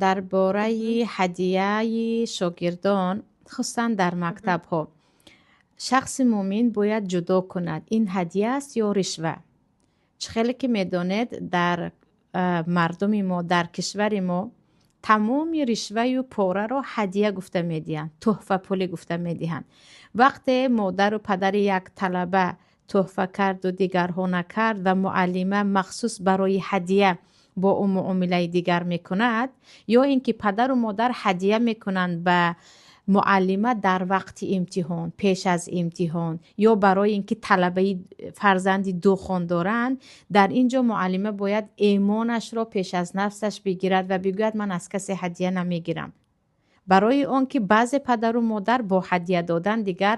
Дар бораи ҳадияи шогирдон, хусусан дар мактабҳо. Шахси муъмин бояд ҷудо кунад, ин ҳадия аст ё ришва. Чӣ хеле ки медонед, дар мардуми мо, дар кишвари мо тамоми ришваю пораро ҳадия гуфта медиҳанд, тӯҳфапулӣ гуфта медиҳанд. Вақте модару падари як талаба тӯҳфа карду дигарҳо накард ва муаллима махсус барои ҳадия бо ӯ муомилаи дигар мекунад, ё ин ки падару модар ҳадия мекунанд ба муаллима дар вақти имтиҳон, пеш аз имтиҳон, ё барои ин ки талабаи фарзанди духон доранд, дар ин ҷо муаллима бояд эмонашро пеш аз нафсаш бигирад ва бигӯяд: «Ман аз касе ҳадия намегирам», барои он ки баъзе падару модар бо ҳадия додан дигар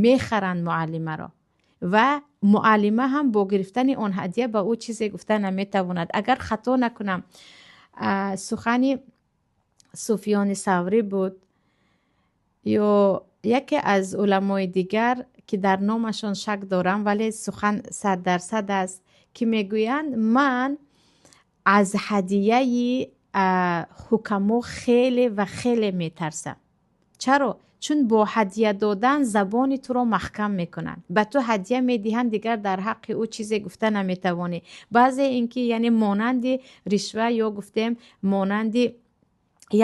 мехаранд муаллимаро ва муаллима ҳам бо гирифтани он ҳадия ба ӯ чизе гуфта наметавонад. Агар хато накунам, сухани Суфёни Саврӣ буд ё яке аз уламои дигар, ки дар номашон шак дорам, вале сухан 100% аст, ки мегӯянд: «Ман аз ҳадияи ҳукамо хеле ва хеле метарсам». Чаро? Чун бо ҳадия додан забони туро маҳкам мекунанд. Ба ту ҳадия медиҳанд, дигар дар ҳаққи ӯ чизе гуфта наметавонӣ. Баъзе ин ки яъне монанди ришва ё гуфтем монанди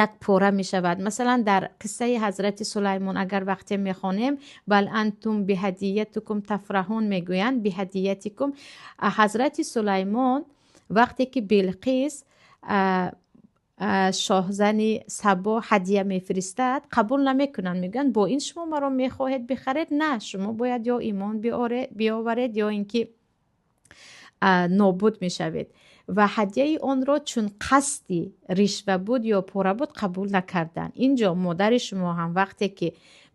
як пора мешавад. Масалан, дар қиссаи ҳазрати Сулаймон агар вақте мехонем, بل أنتم بهديتكم تفرحون мегӯянд, بهديتكم. Ҳазрати Сулаймон вақте ки Билқис, шоҳзани Сабо, ҳадия мефиристад, қабул намекунанд. Мегӯянд: «Бо ин шумо маро мехоҳед бихаред? На, шумо бояд ё имон биёваред, ё ин ки нобуд мешавед». Ва ҳадияи онро, чун қасди ришва буд ё пора буд, қабул накарданд. Ин ҷо модари шумо ҳам вақте ки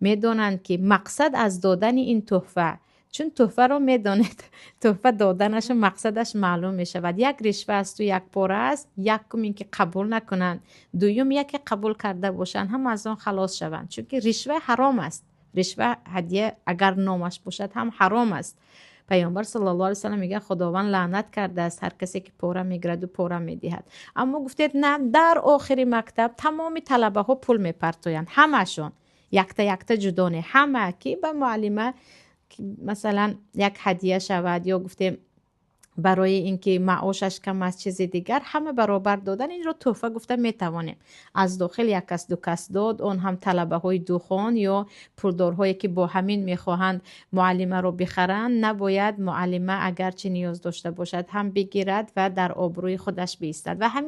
медонанд, ки мақсад аз додани ин тӯҳфа, чун тӯҳфаро медонед, тӯҳфа доданашу мақсадаш маълум мешавад, як ришва асту як пора аст, якум ин ки қабул накунанд, дуюм яке қабул карда бошанд ҳам, аз он халос шаванд, чунки ришва ҳаром аст. Ришва, ҳадия агар номаш бошад ҳам, ҳаром аст. Паёмбар саллаллоҳу алайҳи васаллам мегӯяд: «Худованд лаънат кардааст ҳар касе ки пора мегираду пора медиҳад». Аммо гуфтед, на, дар охири мактаб тамоми талабаҳо пул мепартоянд, ҳамаашон, якта якта ҷудо не, ҳама, ки ба муаллима масалан як ҳадия шавад ё гуфтем барои ин ки маошаш кам аст, чизи дигар, ҳама баробар додан, инро тӯҳфа гуфта метавонем. Аз дохил як кас, ду кас дод, он ҳам талабаҳои духон ё пулдорҳое, ки бо ҳамин мехоҳанд муаллимаро бихаранд. Набояд муаллима, агарчи ниёз дошта бошад ҳам, бигирад ва дар обрӯи худаш биистад ва ҳамин.